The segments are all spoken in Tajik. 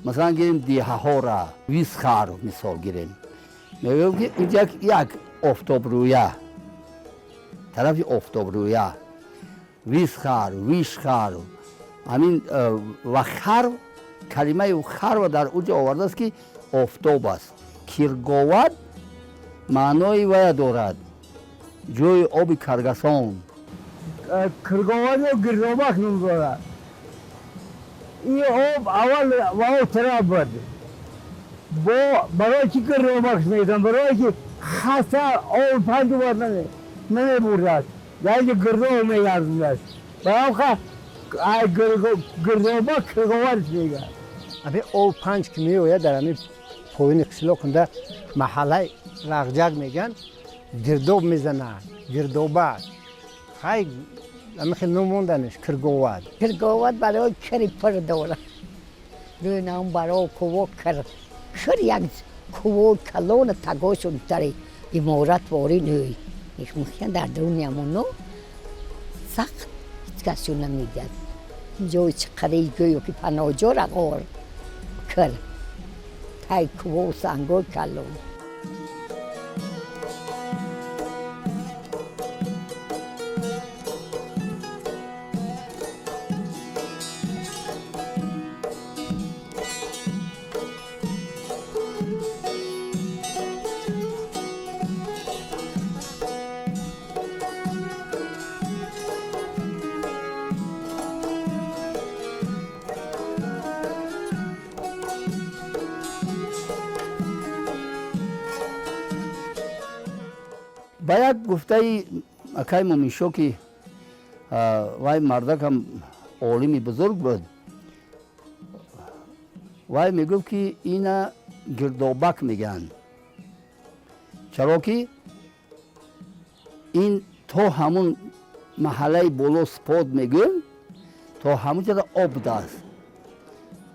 Масалан, гирем деҳаҳоро, Висхар мисол гирем, мегӯем, ки инҷа як офтобрӯя, тарафи офтобрӯя, Висхар, Вишхар, ҳамин ва хар, калимаи харва дар уҷо овардааст, ки офтоб аст. Кирговат маънои вая дорад, ҷои оби каргасон. Кирговат ё Гирдобак ном дорад. Ин об аввал ва он тараф буд. Бо барои чӣ Гирдобак мегӯянд? Барое ки хаста об панҷу бор намебурдааст, дар инҷо гирдоб мегардидааст. Барои Гирдобак Кирговат мегӯянд. Ами об панҷ ки меояд, дар ами поёни қишлоқ кунда маҳаллаи Рағҷак мегӯянд, гирдоб мезанад, гирдобак. Хай, ами хел ном монданеш Кирговат. Кирговат барои кири пур дорад. Дунам барои куво кир. Кир як куво калона тагошун тари иморат вори нӯй. Мухян дар дуруни амоно сахт ҳеҷ касю намедиҳад. Ҷои чиқари гӯё ки паноҳҷора ғор кир. Тай куво сангои калон. Ба як гуфтаи акай Муминшо, ки вай мардакам олими бузург буд, вай мегуфт, ки ина Гирдобак мегӯянд, чаро ки ин то ҳамун маҳаллаи боло спод мегӯем, то ҳамун ҷода об будааст,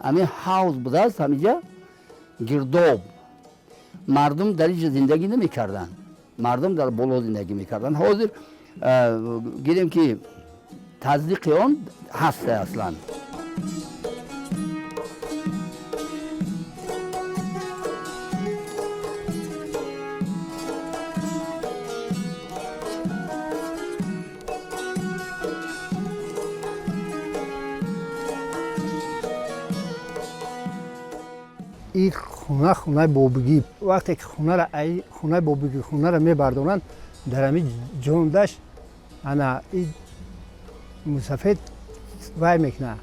ҳамин ҳавз будааст, ҳаминҷа гирдоб. Мардум дар инҷа зиндагӣ намекарданд, мардум дар боло зиндагӣ мекарданд. Ҳозир гирем, ки тасдиқи он ҳаст аслан. Ин хона хонаи бобигӣ. Вақте ки хонара, ай хонаи бобигӣ хонара мебардоранд, дар ҳамин ҷондаш ана и мусафед вай мекунанд,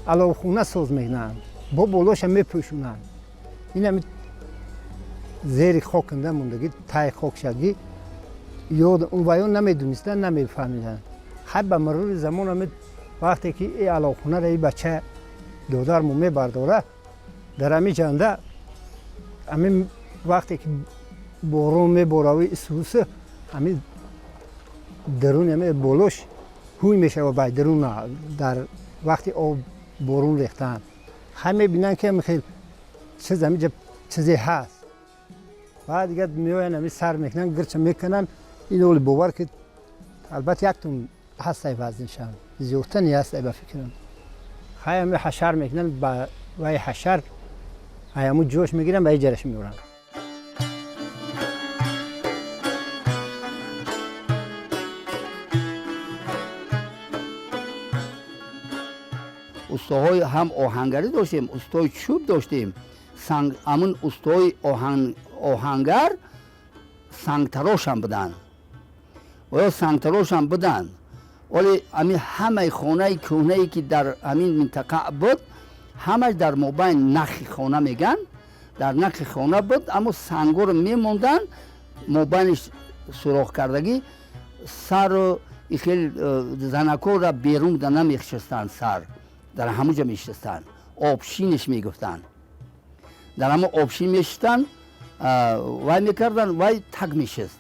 аловхона соз мекунанд, бо болоша мепӯшонанд. Ин ҳами зери хок канда мондагӣ, тай хокшагӣ ёд ваён намедонистанд, намефаҳмиданд. Хай, ба марури замон ҳами вақте ки и аловхонара и бача додармо мебардора, дар ҳамин ҷанда ҳамин вақте ки борон меборави, исуса ҳамин даруни ҳами болош ҳуй мешава, ба даруна дар вақти об борон рехтан. Хай, мебинанд, ки ҳами хел чиз ҳамиҷа чизе ҳаст. Баъд дигар меоянд, ҳами сар мекунанд, гирча мекунанд. Ин оли бовар ки албатта яктун ҳастай, вазнишам зиёдтани ҳастай ба фикрам. Хай, ҳами ҳашар мекунанд, ба вай ҳашар аяму ҷош мегиранд, ба иҷараш меоранд. Устоҳои ҳам оҳангарӣ доштем, устои чӯб доштем. Ҳамун устои оҳангар сангтарошам буданд оё сангтарошам буданд. Вале ҳамин ҳамаи хонаи кӯҳнае, ки дар ҳамин минтақа буд, Ҳамаш дар мобайн нахи хона меган, дар нахи хона буд, аммо сангоро мемонданд, мобайниш сурох кардагӣ, сару хел занакора берун буда намешистанд, сар дар ҳамуҷа мешистанд, обшиниш мегуфтанд. Дар ҳамо обшин мешистанд, вай мекарданд, вай так мешист.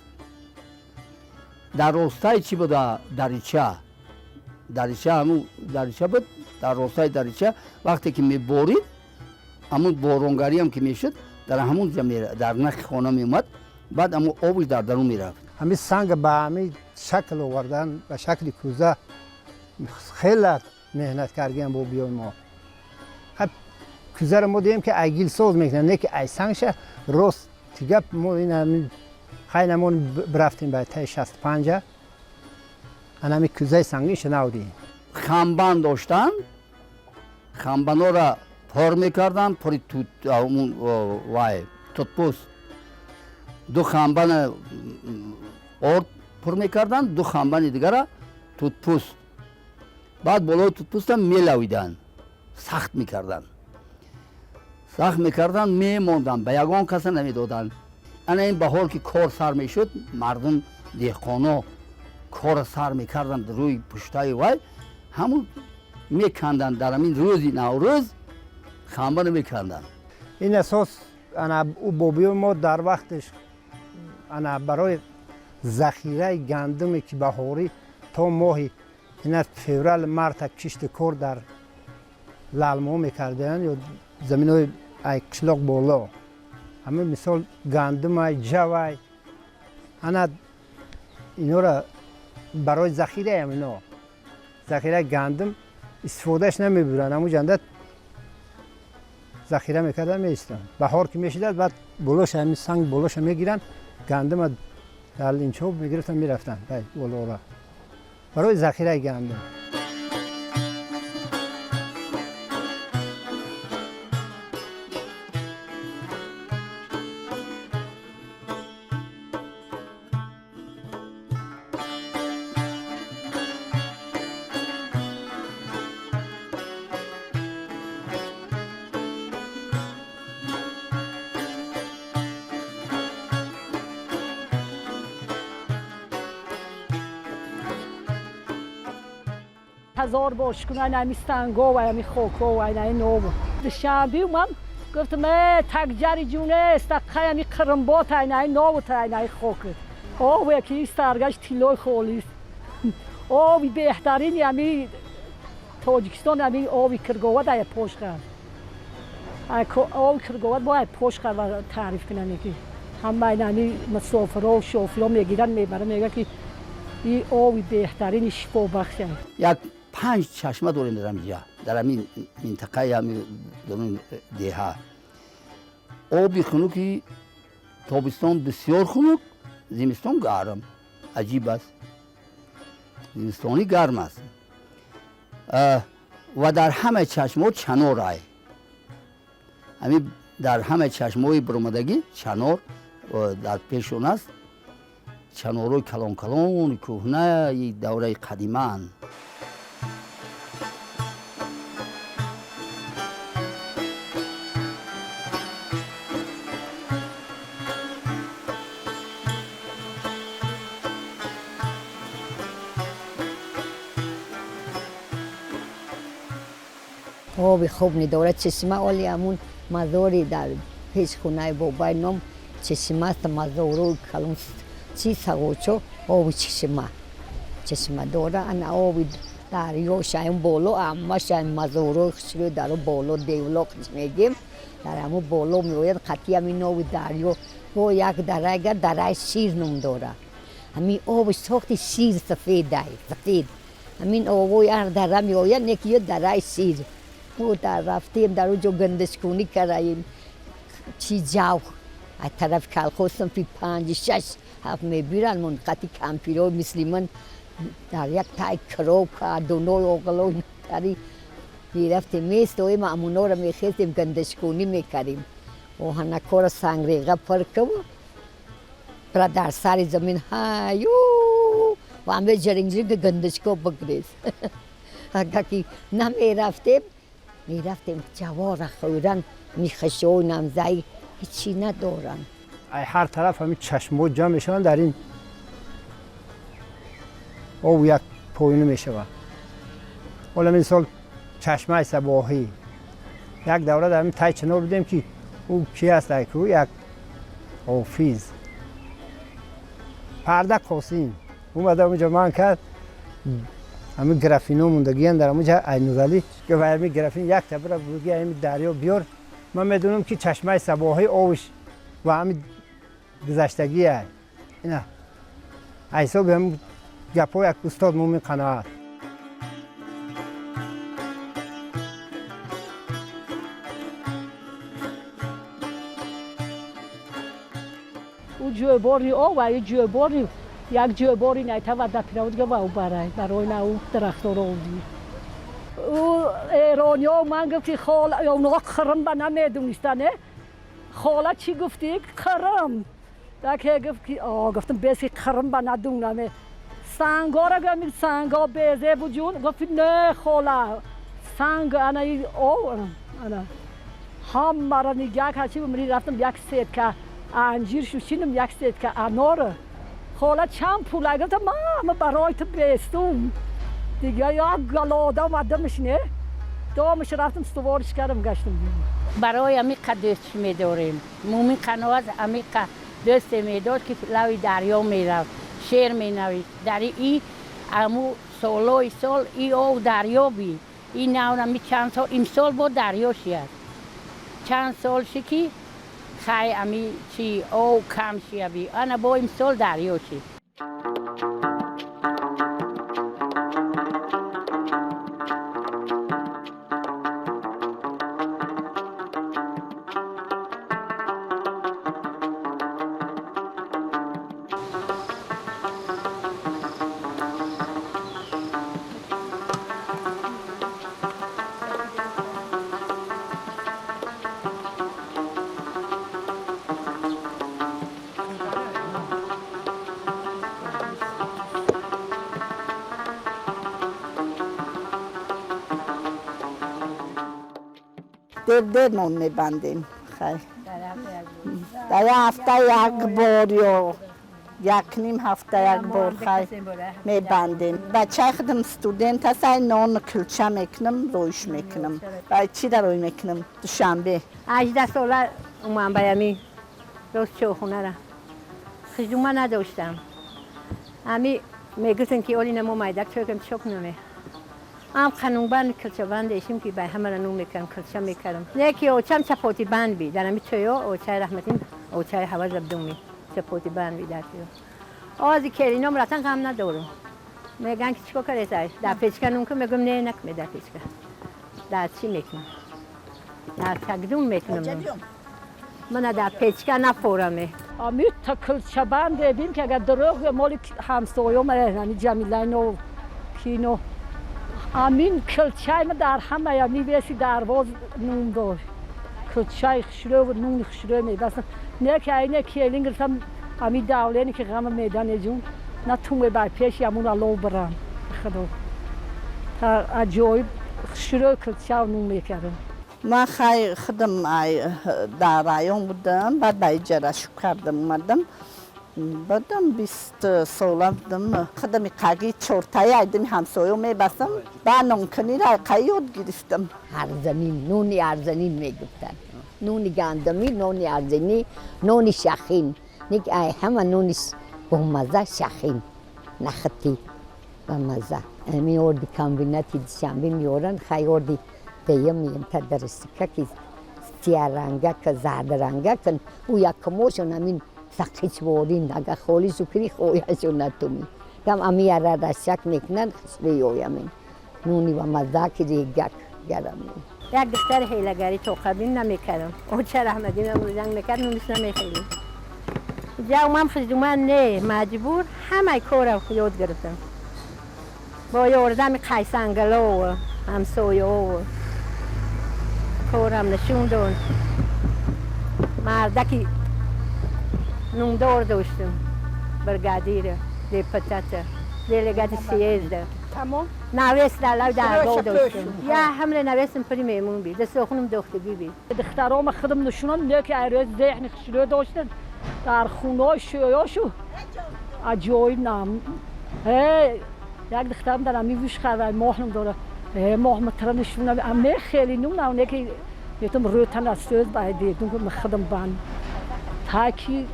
Дар ростаи чӣ буда? Дарича, дарича, ҳамун дарича буд. Дар ростаи дарича вақте ки меборид, ҳамун боронгариам ки мешуд, дар ҳамун ҷа дар нахи хона меомад, баъд ҳамун обиш дар дарун мерафт. Ҳамин санг ба ҳамин шакл овардан, ба шакли кӯза, хеле меҳнат кардем бобиёи мо. Кӯзаро мо дидем, ки ай гилсоз мекунанд, не ки ай сангша. Рост гап, мо ин хайнамон бирафтем ба таи 65-а, ана ҳамин кӯзаи сангинша навдем. Хамбан доштанд, хамбанора пор мекарданд, пори вай тутпӯст. Ду хамбана орд пур мекарданд, ду хамбани дигара тутпӯст. Баъд болои тутпӯста мелавиданд, сахт мекарданд, сахт мекарданд, мемонданд, ба ягон каса намедоданд. Ана ин баҳор ки кор сар мешуд, мардум, деҳқоно кора сар мекарданд, рӯи пуштаи вай ҳамун меканданд. Дар ҳамин рӯзи Наврӯз хамбаро меканданд. Ин асос ана ӯ бобиёи мо дар вақташ ана барои захираи гандуме, ки баҳорӣ то моҳи ина феврал, марта кишти кор дар лалмо мекарданд ё заминои ай қишлоқ боло, ҳамин мисол гандумай, ҷавай, ана инора барои захираям, ино захираи гандум истифодааш намебуранд. Ҳамун ҷанда захира мекардан, меистанд. Баҳор ки мешидад, баъд болоша ҳамин санг болоша мегиранд, гандума дар линчо мегирифтан, мерафтанд болора барои захираи гандум. Ҳазор бор шукр, ами санго ва ами хоко ва ами нову. Душанбе умам, гуфтам, э, такҷари ҷунест, аққай ами қирмбот, ай нову, ай хок. Об яки старгаш тиллои холис. Оби беҳтарини ами Тоҷикистон ами оби Кирговад ай Пошқа. Оби Кирговад бо ай Пошқа таъриф кунам, ки ҳама ами мусофиро, шофиро мегиранд, мебаранд, мегӯянд, ки ин оби беҳтарини шифобахш аст. Як панҷ чашма дорем дар ҳаминҷа, дар ҳамин минтақаи ҳамин деҳа. Оби хунуки тобистон бисёр хунук, зимистон гарм. Аҷиб аст, зимистонӣ гарм аст. Ва дар ҳамаи чашмаҳо чанор ай. Ҳамин дар ҳамаи чашмаҳои баромадагӣ чанор дар пешон аст, чанорҳои калон калони кӯҳнаи давраи қадимаанд. Оби хуб надорад чишма. Оли ҳамун мазори дар пеш хонаи бобаи ном чишма аст, мазору калон чи сағочо, оби чишма, чишма дора. Ана оби дарё шаем боло, амма шаем мазоро хушрӯ даро боло девлоқ мегем, дар ҳамун боло меояд қатъи ҳамин оби дарё. Бо як дарайга дараи Шир ном дора. Ҳамин оби сохти шир сафедай, сафед. Ҳамин обои ҳар дара меояд, не ки ё дараи Шир. Мо дар рафтем, дар он ҷо гандашкунӣ кардаем, чи ҷав аз тарафи колхоз синфи панҷи, шаш, ҳафт мебиранд мон қати кампиро мисли ман дар як тай коробка дунои оғло тари мерафтем, меистоем, амуноро мехестем, гандашкунӣ мекардем. Оҳанакора сангреға пур каву бра дар сари замин ҳаю ва аме ҷаринг-ҷиринг гандашко бигрез. Агар ки намерафтем. Мерафтем ҷавора хӯран, мехашонам зай ҳечи надоранд. Ай ҳар тараф ҳамин чашмҳо ҷамъ мешаванд дар ин об як поёнӣ мешавад. Ҳола мисол чашмаи Сабоҳӣ як давра дар ҳамин тай чинор будем ки ӯ ки аст ку як ҳофиз парда Қосим омада онҷо ман кард ҳамин графино мондагиян дар ҳамонҷа ай Нуралӣ гуфт ҳамин графин як табра бурги ҳамин дарё биёр ман медонам ки чашмаи Сабоҳӣ обш ва ҳамин гузаштагия ина ҳисоби ҳамин гапҳо як устод Мумин Қаноат. Ӯ ҷӯйбори об ва ҷӯйбори як ҷӯйбори найта ва дапиравудга ва ӯ барай барои на ӯ дарахторо овди. Ӯ эрониё ман гуфт ки хола онҳо Қирим ба намедонистане хола чӣ гуфтӣ Қирим даке гуфт ки гуфтам беси Қирим ба надунаме сангора гӯям санго безе буҷун гуфт не хола санг ана о ана ҳамаро нигаҳ кард чи мри рафтам як сетка анҷир шушинам як сетка анор хола чанд пула гуфтам мама барои ту бестум дига як галода омадамш не домаш рафтам стувориш кардам гаштам. Барои амиқа дӯст медорем. Мумин Қаноат амиқа дӯсте медошт ки лави дарё мерафт, шеър менавишт. Дар и аму солҳои сол и ов дарё би и навнами чанд сол имсол бо дарё шиад чанд сол ши ки хай ами чи ов кам шия би ана бо имсол дарё ши. Дер дер нон мебандем хай дар як ҳафта як бор ё як ним ҳафта як бор хай мебандем. Бачаи худам студент аст, ай нон кулча мекунам, рӯйш мекунам. Чида рӯй мекунам? Душанбе. 18 сола умам ба ами рост чойхонара хиждума надоштам. Ами мегуфтем ки оли намо майдак чой кунем чо кунаме ам қанунбанд килчабанд эшим ки бай ҳамара нун мекардам килча мекардам. Не ки очам чапоти банд би дар ами чойо очаи раҳматин очаи ҳава забдуми чапоти банд би дар чойо ози келином рафтан ғам надорум. Меган ки чикор кардесай дар печка нун кун мегӯям не накуме дар печка дар чӣ мекунам дар чагдун мекунам мана дар печка нафораме. Ами та килчабанд бим ки агар дурӯғ моли ҳамсоё ами Ҷамилайно кино амин килчай ма дар ҳамая мивеси дарвоз нун дошт килчаи хушрӯ нуни хушрӯ мебастам не ки айне келин гирифтам ами давлене ки ғама медане ҷун на туме бар пеши амун алов бирам худо та аҷоиб хушрӯ килча нун мекардам. Ман хай худам дар район будам, баъд ба иҷара шу кардам омадам будам 20 сола будам худами қаги чортаи айдами ҳамсоё мебастам ба нонкунира қай ёд гирифтам. Арзанин нуни арзанин мегуфтанд нуни гандумӣ нони арзанӣ нони шахин ник ай ҳама нони бомаза шахин нахти бамаза ами орди комбинати Душанбе меоранд хай орди дея меем та дарастика ки сиярангака зардрангакан ӯ якмошон амин сақичворин агар холӣ шукри хояшон натумӣ гам ами яра рашак мекунанд хушрӯёямин нуни бамазаки регак гарам. Як духтари ҳелагарӣ тоқабин намекардам оча раҳмадинам занг мекард нуниш намехӯрдем ҷавмам хиздуман не маҷбур ҳамаи корам ёд гирифтам бо ёрдами қайсангалову ҳамсоёву корам нишон дод. Мардаки нундор доштем бригадира депутата делегати съезда. Тамом. Навес дар лав даргоҳ доштем. Я ҳамле навесим пури меҳмон би. Дастохунам дохтагӣ би. Духтарома худам нишонам, не ки айрӯз зеҳни хушрӯ доштан. Дар хунаҳои шӯёшу аҷоиб нам. Як духтарам дар ами вуш хавай моҳнам дора. Моҳ матра нишонам. Аме хеле нум нав не ки метам рӯтан аз сӯз байдидум худам банд. Таки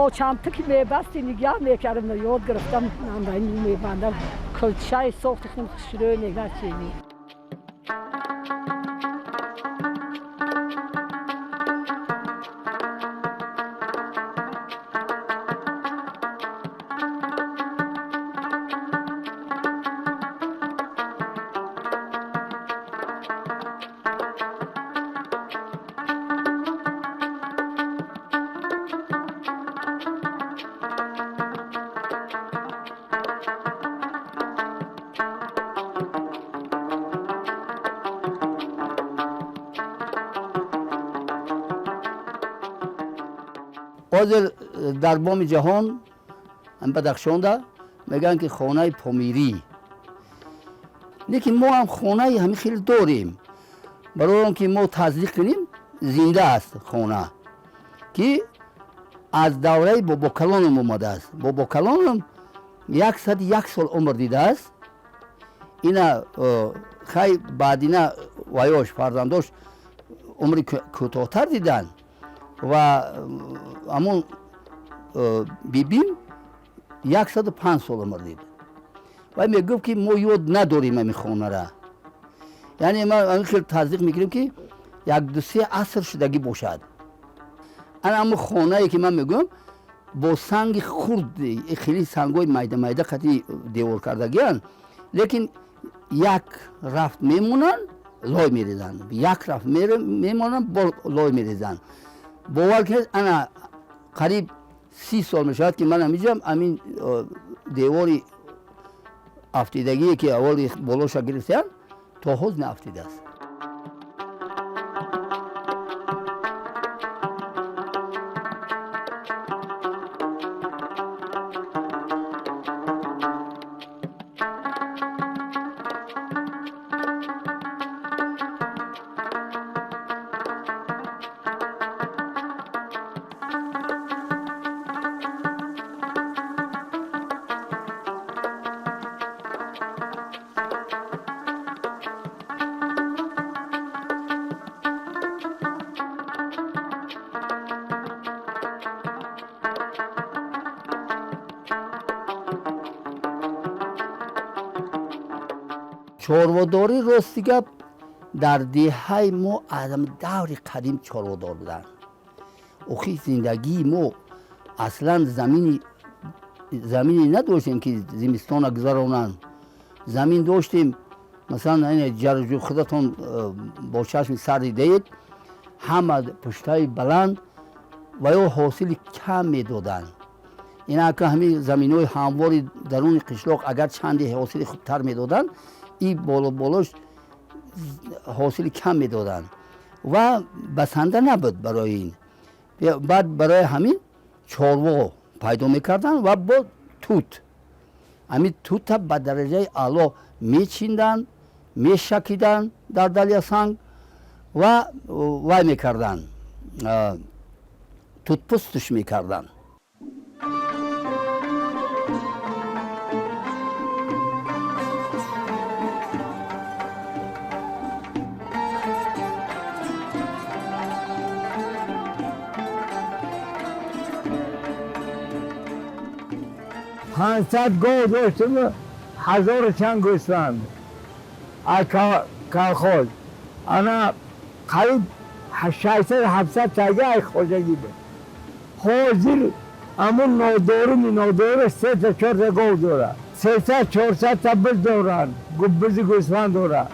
очамта ки мебасти нигаҳ мекардам, ёд гирифтам, мебандам. Кулчаи сохти худам хушрӯ мегар чини. Ҳозир дар боми ҷаҳон Бадахшонда мегӯянд ки хонаи Помирӣ. Лекин мо ҳам хонаи ҳамин хел дорем. Барои он ки мо таздиқ кунем, зинда аст хона, ки аз давраи бобокалоном омадааст. Бобокалоном 101 сол умр дидааст. Ина хай баъдина ваёш фарзандош умри кӯтоҳтар диданд ва ҳамон бибим 105 сол умр дид. Вай мегуфт ки мо ёд надорем ҳамин хонара. Яъне ман ҳамин хел таздиқ мекунем ки як ду-се аср шудагӣ бошад. Ана ҳамон хонае ки ман мегӯям бо санги хурд, хеле сангҳои майда майда қати девор кардагианд, лекин як рафт мемонанд, лой мерезанд, як рафт мемонанд, бо лой мерезанд. Бовар кунед, ана қариб 30 сол мешавад ки ман ҳамиҷам ҳамин девори афтидагие ки аввали болоша гирифтаанд то ҳоз наафтидааст. Чорводорӣ рости гап дар деҳаи мо аз даври қадим чорводор буданд. Охи зиндагии мо аслан замине надоштем ки зимистона гузаронанд. Замин доштем, масалан ҷарҷу худатон бо чашми сар дидаед, ҳама пуштаи баланд ва ё ҳосили кам медоданд. Инака ҳамин заминҳои ҳамвори даруни қишлоқ агар чанде ҳосили хубтар медоданд, и боло-болош ҳосили кам медоданд ва басанда набуд барои ин. Баъд барои ҳамин чорво пайдо мекарданд ва бо тут. Ҳамин тута ба дараҷаи аъло мечинданд, мешакиданд дар далясанг ва вай мекарданд, тутпустуш мекарданд. Пансад гов доштем, ҳазору чанд гӯсфанд аз колхоз. Ана қариб 600-700 тага ай хоҷагӣ буд. Ҳозир ҳамун нодоруми нодору сета чорта гов дорад, 300-400 та биз доранд, бизи гӯсфанд дорад.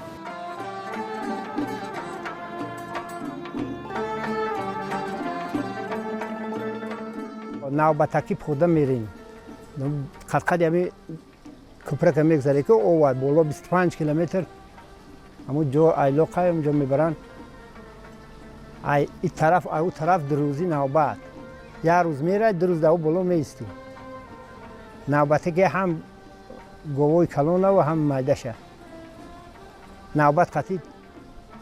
Навбатакӣ пода мерем. Қадқади ҳами кӯпрака мегзаре ки ова боло 25 километр ҳамун ҷо айлоқа онҷо мебаранд. Ай и тараф ай ӯ тараф дурӯзӣ навбат. Як рӯз мерай, ду рӯз дар ӯ боло меистӣ. Навбате ки ҳам говои калона ва ҳам майдаша. Навбат қатӣ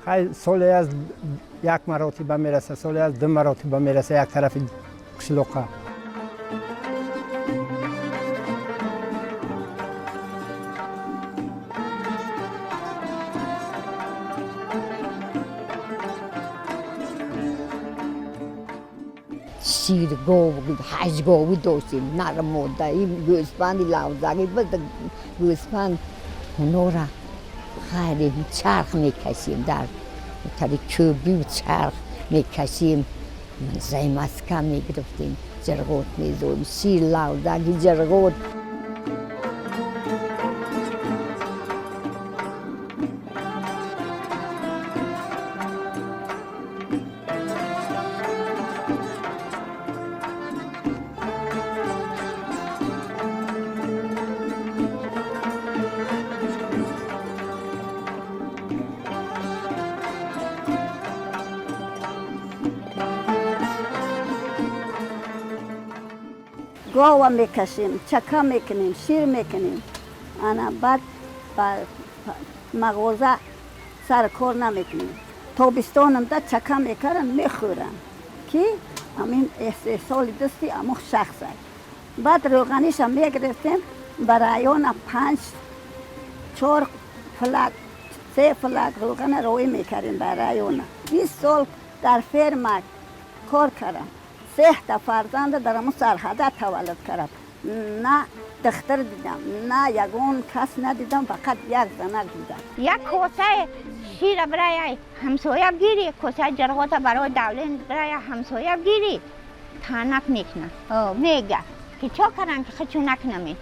хай соле аз як маротиба мераса, соле аз ду маротиба мераса як тарафи қишлоқа. Шир гов, ҳашт говӣ доштем, нар модаи гӯспанди лавзагӣ буд, гӯспанд ҳунора хайре чарх мекашем, дар тари кӯбию чарх мекашем, займаска мегирифтем, ҷарғот мезодем, шир лавзагӣ ҷарғот. Гова мекашем, чака мекунем, шир мекунем. Ана баъд ба мағоза сар кор намекунем. Тобистонамда чака мекарам, мехӯрам, ки ҳамин истеҳсоли дасти аму шахс аст. Баъд рӯғаниша мегирифтем, ба района 5 4 флаг, 3 флаг рӯғана роӣ мекардем ба района. 20 сол дар ферма кор кардам. 3 фарзанда дар ҳамун сарҳада таваллуд кардам. На духтар дидам, на ягон кас надидам, фақат як занак дидам. Як косаи шира барои ҳамсоя бигирӣ, косаи ҷарғота барои давлен барои ҳамсоя бигирӣ, танак мекунад. Мега ки чо кардам ки хачу накунаме.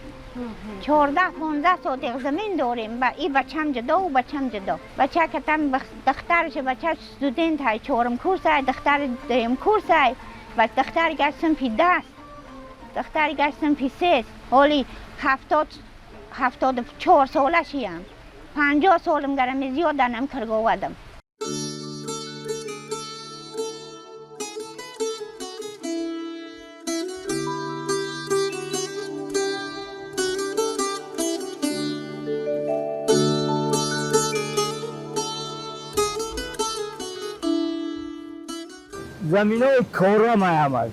14-15 сотиқ замин дорем, ба и бачам ҷудо, ӯ бачам ҷудо. Бача катам духтараш, бача студент ҳай, 4-ум курс ҳай, духтари 2-ум курс ҳай. Ва духтари гашт синфи 10, духтари гашт синфи 3. Ҳоли 74 сола шиям. 50 солим гарам зиёд данам кирговадам. Заминои корам ҳамаш.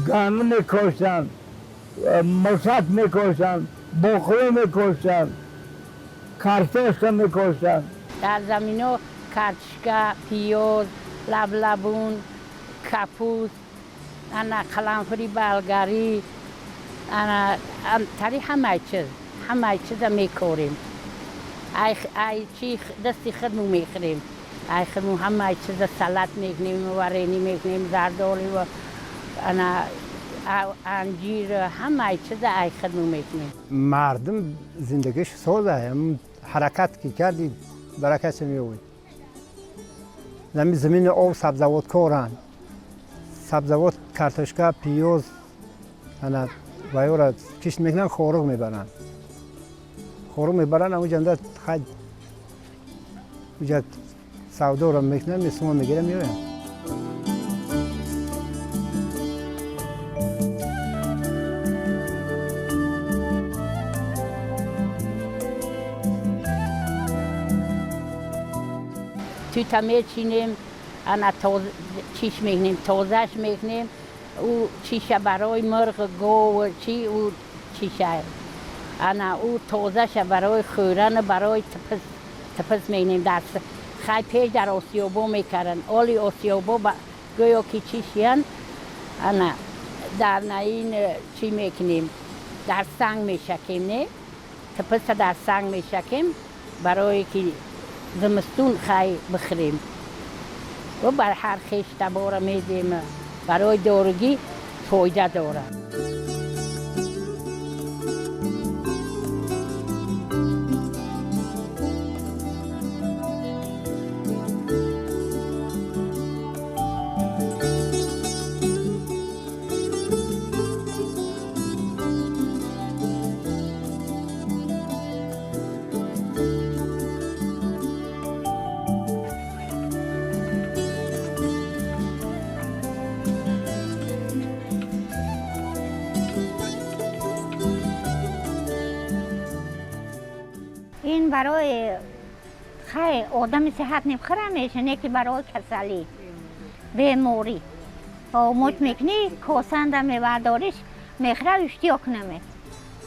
Гандум мекоштанд, мусат мекоштанд, боқулӣ мекоштанд, картошка мекоштанд. Дар замино картошка, пиёз, лаблабун, капуст, ана қаламфури балгарӣ, ана тари ҳамаи чиз, ҳамаи чиза мекорем. Ай чи дасти худмон мехӯрем. Ай худмон ҳамаи чиза салат мекунем, варени мекунем, зардолу ва ана анҷир, ҳамаи чиза ай худмон мекунем. Мардум зиндагиш соза, ҳаракат ки карди баракатша меояд. Замини об сабзавот коранд. Сабзавот, картошка, пиёз, ана вайора кишт мекунанд, хоруғ мебаранд. Хоруғ мебаранд, аму ҷанда хай уҷа савдоро мекунанд, месума мегиранд, меоянд. Тута мечинем, ана чиш мекунем, тозаш мекунем, ӯ чиша барои мурғ, гов, чи ӯ чиша. Ана ӯ тозаша барои хӯран, барои типис мекунем. Дар хай пеш дар осиёбо мекарданд. Оли осиёбо гӯё ки чишиян, ана дар наин чӣ мекунем? Дар санг мешакем, не? Типиса дар санг мешакем, барое ки зимистун хай бихӯрем. Ва бар ҳар хеш табора медем, барои доругӣ фоида дорад. Ин барои хай одами сиҳат небхӯра меша, не ки барои касалӣ, беморӣ. Муч мекунӣ, косанда мевардориш, мехӯра, иштиё кунаме.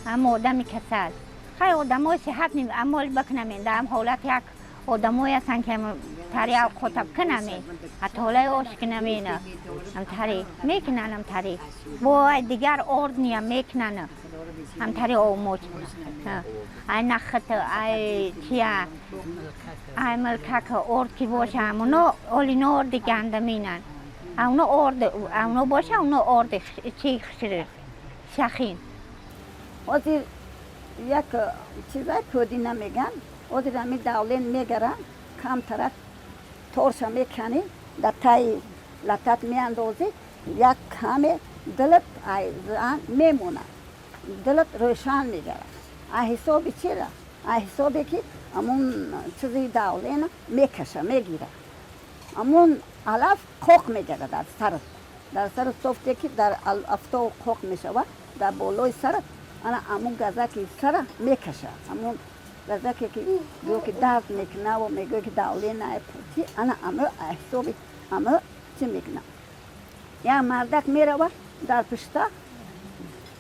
Ам одами касал. Хай одамои сиҳат амол бикунаме. Дар ам ҳолат як одамое ҳастанд ки тари авқотаб кунаме. Атолаи ош кунаме ина. Ам тари мекунанд ам тари. Бо ай дигар орд ниям мекунанд. Ам тари омоч. Ай нахт, ай чия, ай милкак орд ки боша, амуно олино орди гандаминанд. Ауно орд, ауно боша, ауно орди чи хшир шахин. Ҳозир як чизай пӯдина меган, ҳозир ҳами давлен мегарам, камтарак торша меканӣ, дар таи латат меандозӣ, як каме дилат ай зан мемонад, дилат рӯшан мегарад. Ай ҳисоби чира? Ай ҳисобе ки ҳамун чизи давлена мекаша, мегирад. Ҳамун алаф қоқ мегарад дар сарат. Дар сари софте ки дар афтоб қоқ мешавад, дар болои сарат ана ҳамун газаки сара мекаша. Ҳамун газаке ки гӯё ки дард мекунаву мегӯё ки давлена пути, ана амӯ ҳисоби амӯ чӣ мекунад. Як мардак мерава дар пушта,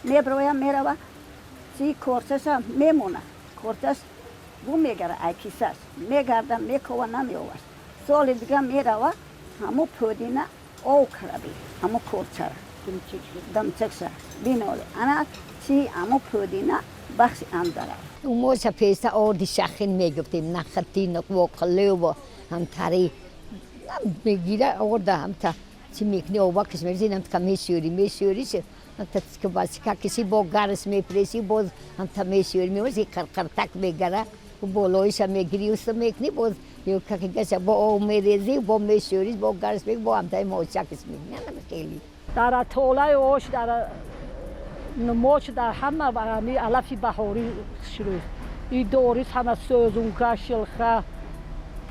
меброя, мерава, чи корчаша мемонад. Корчаш гум мегара ай кисаш. Мегарда, мекова, намеовад. Соли дига мерава, ҳамун пӯдина ов караби, ҳамун корчара. Дамчакша биноле. Ана чи ҳамун пӯдина бахши андара. Моша песа орди шахин мегуфтем, нахати, воқалева, ҳамтари мегира орда ҳамта чи мекунӣ, овакаш мерези, ҳамта мешӯри, мешӯриш, ҳамта киси бо гарс мепреси, боз ҳамта мешӯри, меози қарқартак мегара, болоиша мегири, уста мекунӣ, боз какигаша бо об мерези, бо мешӯриш, бо гарс мекунӣ, бо ҳамтаи мочакаш мекунӣ, ана хеле. Дар атолаи ош, дар моч, дар ҳама ҳами алафи баҳорӣ шурӯъ. И дорис ҳама сӯзунка, шилха,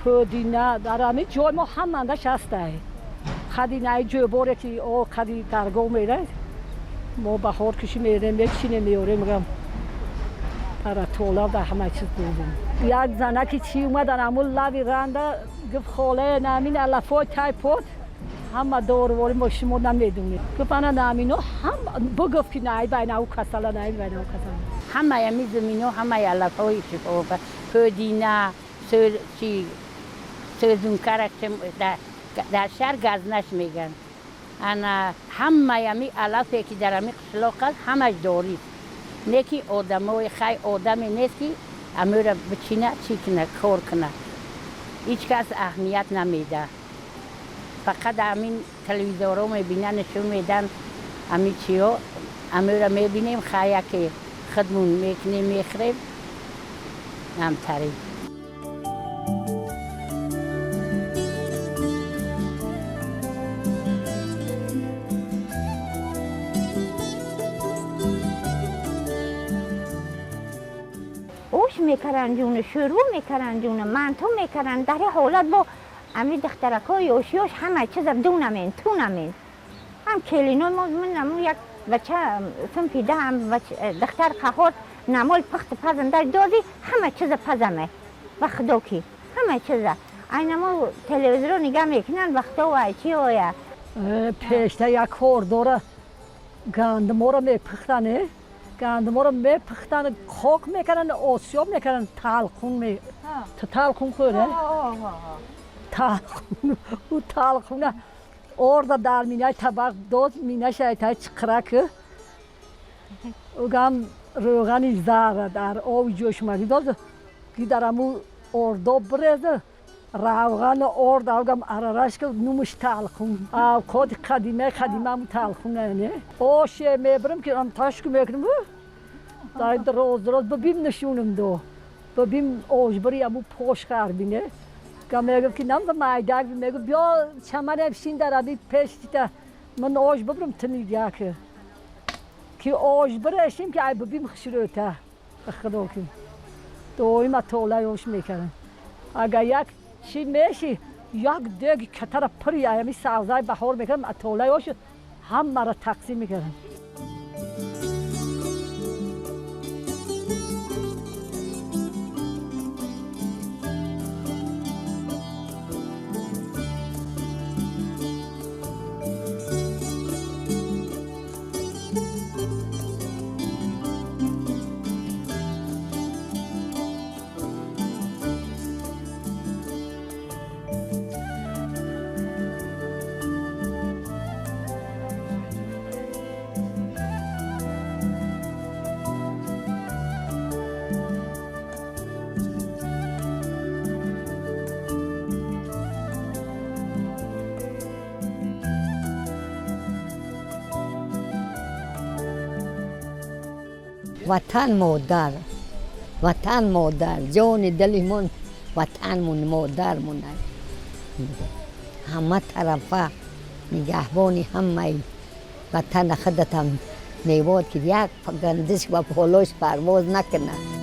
пӯдина, дар ҳами ҷой мо ҳамандаш ҳастай. Қади наи ҷӯборе ки о қади даргоҳ мерад, мо баҳор киши мерем, мечинем, меорем, мегам дар атола дар ҳама чиз дорем. Як занаки чи омадан ҳамун лави ранда, гуфт холе намин алафҳои тай пот ҳама дорувори мо шумо намедонед. Гуфт ана намино ҳам бигуфт ки най байнау касала, най байнау касала. Ҳамаи ҳами замино, ҳамаи алафҳои шифо, пӯдина, чи сӯзункара дар шаҳр газнаш мегӯянд. Ана ҳамаи ҳами алафе ки дар ҳами қишлоқ аст, ҳамаш дорист. Не ки одамои хай одаме нест ки амӯра бичина, чӣ куна, кор куна. Ҳеҷ кас аҳамият намедиҳад. Фақат ҳамин телевизорҳо мебинанд, нишон медиҳанд ҳамин чиҳо, амӯра мебинем, хай яке худмон мекунем, мехӯрем, ҳамтарин. Ош мекаранд ҷуна, шӯрбо мекаранд ҷуна, манту мекаранд. Дар ин ҳолат бо ами духтаракҳои ёш-ёш ҳама чиза дунамен, тунамен. Ҳам келино мо ман аму як бача синфи даҳам духтар қаҳор намол пухту пазанда доди, ҳама чиза пазаме. Ба худо ки ҳама чиза. Ай намо телевизорро нигаҳ мекунанд, ба худо ай чи оя. Пешта як кор дора, гандуморо мепухтан, гандуморо мепухтан, хок мекарданд, осиёб мекарданд, талқун талқун хӯре. Талқун, ӯ талқуна орда дар минаи табақ дод, минаша тай чиқрак. Угам рӯғани зара дар оби ҷӯшмагӣ дод, ки дар аму ордо биреза, равғану орд авгам арараш ки нумуш талқун. Авқоти қадима, қадима аму талқун не. Оше мебирам ки ам ташку мекунам. Дар роз роз бибим нишунам до. Бибим ошбири аму пош харбине. Га мегуфт ки нам майдак мегуфт биё чамане бишин дар аби пеш тита ман ош бибирам тини яке. Ки ош бирешим ки ай бибим хушрӯта. Худо ки. Доима толаи ош мекардам. Агар як чӣ меши, як деги катара пури аями савзаи баҳор мекардам, толаи ош ҳамаро тақсим мекардам. Ватан модар, ватан модар, ҷони дилимон ватанмон, модармон. Ҳама тарафа нигаҳбони ҳамаи ватана худатам мебод, ки як гандиш ба болош парвоз накунад.